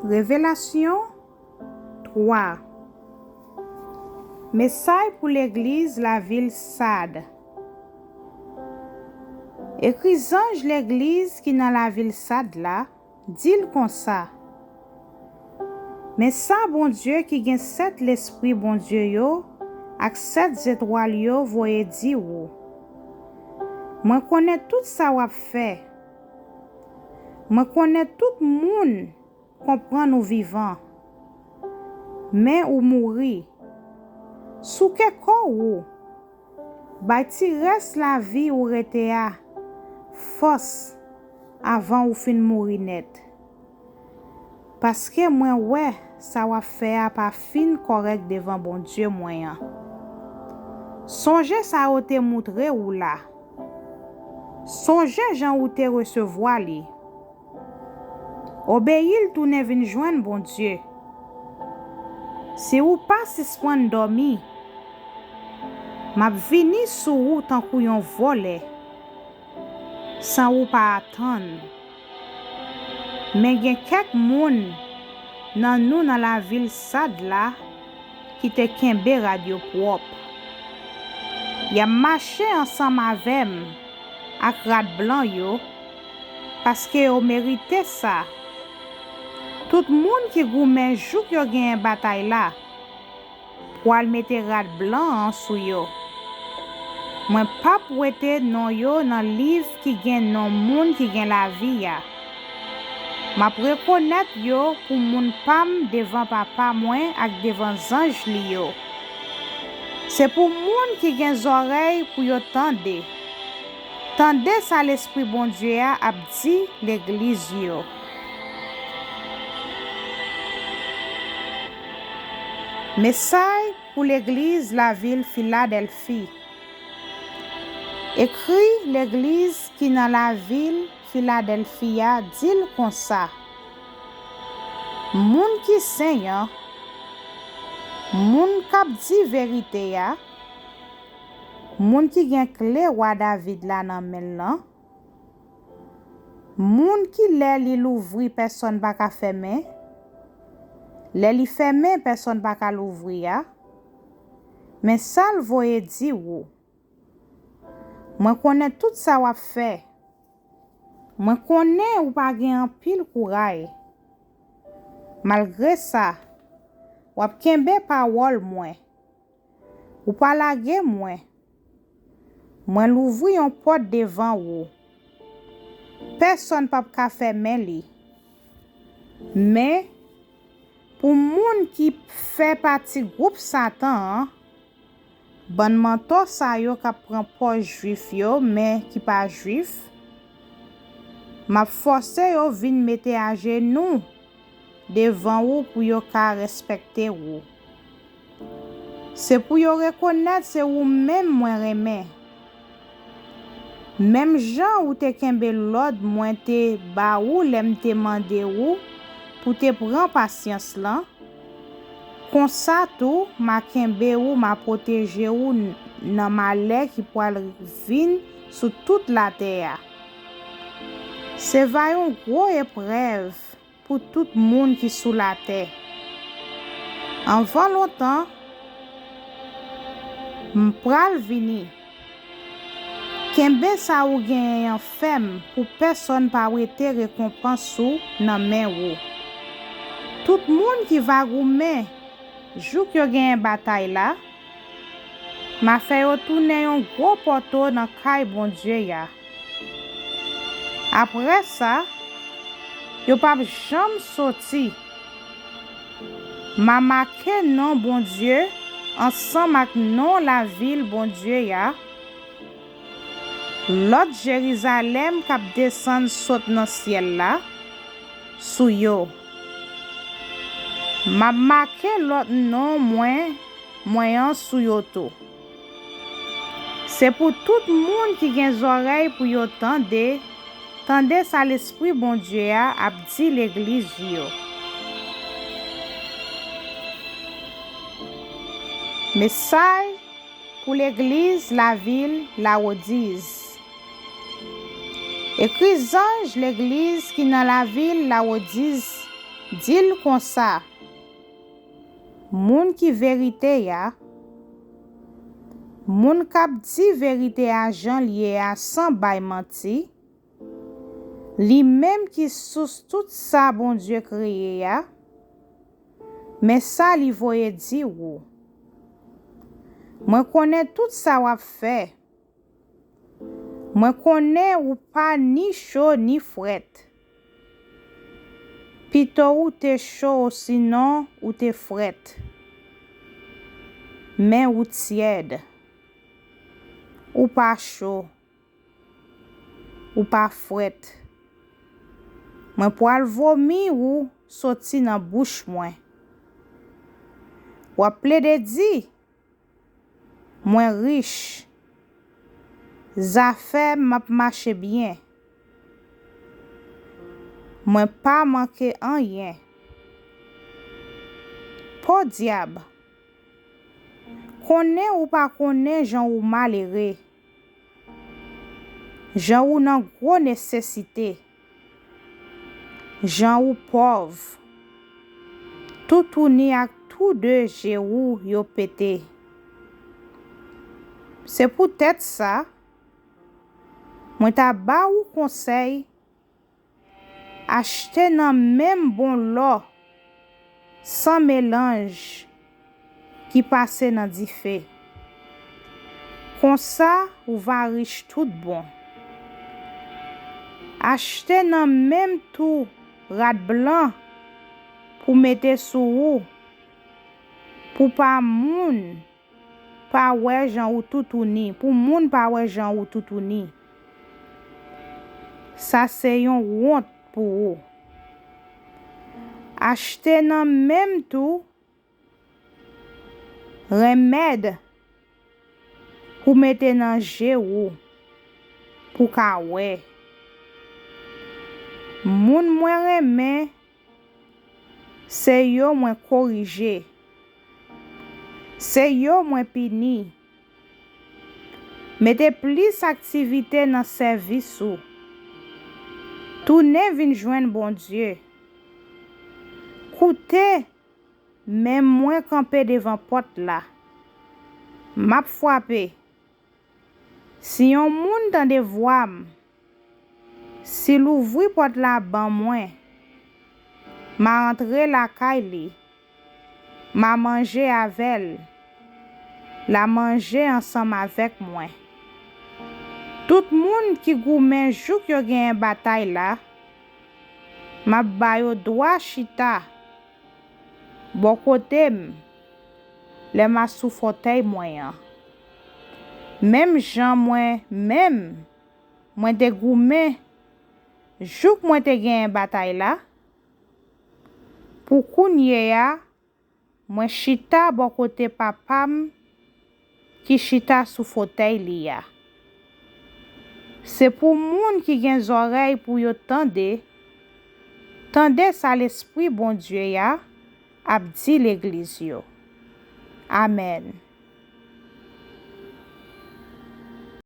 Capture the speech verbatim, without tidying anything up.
Revelasyon twa. Mesaj pou legliz lavil Sad. Ekri zanj legliz ki nan lavil Sad la, di l konsa: Men sa Bondye ki gen sèt lespri Bondye yo ak sèt zetwal yo voye di ou: Mwen konnen tout sa w ap fè. Mwen konnen tout moun konprann ou vivan, men ou mouri. Souke kò ou, bay ti rès lavi ou rete a fòs avan ou fin mouri nèt. Paske mwen wè sa w ap fè a pa fin kòrèk devan Bondye mwen an. Sonje sa yo te moutre ou la. Sonje jan ou te resevwa li. Obeyi l tounen vin jwenn Bondye. Si ou pa sispann dòmi, m ap vini sou ou tankou yon vòlè, san ou pa atann. Men gen kèk moun nan nou nan lavil Sad la ki te kenbe rad yo pwòp. Y ap mache ansanm avè m ak rad blan yo, paske yo merite sa. Tout moun ki goumen jouk yo genyen batay la, pral mete rad blan an sou yo. Mwen p ap wete non yo nan liv ki gen non moun ki gen lavi a. M ap rekonèt yo pou moun pa m devan Papa mwen ak devan zanj li yo. Se pou moun ki gen zòrèy pou yo tande, tande sa Lespri Bondye a ap di legliz yo. Mesaj pou legliz lavil Filadèlfi. Ekri legliz ki nan lavil Filadèlfi a, di l konsa: Moun ki sen an, moun k ap di verite a, moun ki gen kle wa David la nan men l lan, moun ki lè li louvri pèsonn pa ka fèmen, lè li fèmen pèsonn pa ka louvri a, men sa l voye di ou: Mwen konnen tout sa w ap fè. Mwen konnen ou pa gen anpil kouray. Malgre sa, w ap kenbe pawòl mwen. Ou pa lage mwen. Mwen louvri yon pòt devan ou. Pèsonn p ap ka fèmen li. Men, pou moun ki fè pati gwoup Satan an, bann mantò sa yo k ap pran pòz Jwif yo, men ki pa Jwif, m ap fòse yo vin mete ajenou devan ou pou yo ka respekte ou. Se pou yo rekonèt se ou menm mwen renmen. Menm jan ou te kenbe lòd mwen te ba ou lè m te mande ou pou te pran pasyans lan, konsa tou, m a kenbe ou, m a pwoteje ou n-, nan malè ki pral vin sou tout latè a. Se va yon gwo eprèv pou tout moun ki sou latè. Anvan lontan, m pral vini. Kenbe sa ou genyen an fèm pou pèsonn pa wete rekonpans ou nan men ou. Tout moun ki va goumen jouk yo genyen batay la, m a fè yo tounen yon gwo poto nan kay Bondye a. Apre sa, yo p ap janm soti. M a make non Bondye ansanm ak non lavil Bondye a, lòt Jerizalèm k ap desann sot nan syèl la, sou yo. M ap make lòt non mwen, mwen an sou yo tou. Se pou tout moun ki gen zòrèy pou yo tande, tande sa Lespri Bondye a ap di legliz yo. Mesaj pou legliz lavil Lawodiz. Ekri zanj legliz ki nan lavil Lawodiz Di l konsa, moun ki verite a, moun k ap di verite a jan l ye a san bay manti, li menm ki sous tout sa Bondye kreye a, men sa li voye di ou. Mwen konnen tout sa w ap fè. Mwen konnen ou pa ni cho ni frèt. Pito ou te cho osinon ou te frèt. Men ou tyèd. Ou pa cho. Ou pa frèt. Mwen pral vomi ou soti nan bouch mwen. W ap plede di, mwen rich. Zafè m ap mache byen. Mwen pa manke anyen. Podyab! Konnen ou pa konnen jan ou malere, jan ou nan gwo nesesite, jan ou pòv, toutouni ak tou de je ou yo pete. Se poutèt sa, mwen ta ba ou konsèy, achte nan menm bon lò san melanj ki pase nan dife. Konsa ou va rich tout bon. Achte nan menm tou rad blan pou mete sou ou, pou pa moun pa wè jan ou toutouni, pou moun pa wè jan ou toutouni. Sa se yon wont pou ou. Achte nan menm tou renmèd pou mete nan je ou, pou ka wè. Moun mwen renmen, se yo mwen korije. Se yo mwen pini. Mete plis aktivite nan sèvis ou. Tounen vin jwenn Bondye. Koute, men mwen kanpe devan pòt la. M ap frape. Si yon moun tande vwa m, si l ouvri pòt la ban mwen, m a antre lakay li, m a manje avè l, l a manje ansanm avèk mwen. Tout moun ki goumen jouk yo genyen batay la, m ap ba yo dwa chita bò kote m lè m asou fòtèy mwen an. Menm jan mwen menm, mwen te goumen jouk mwen te genyen batay la, pou kounye a, mwen chita bò kote Papa m ki chita sou fotèy li a. Se pou moun ki gen zòrèy pou yo tande, tande sa Lespri Bondye a ap di legliz yo. Amèn.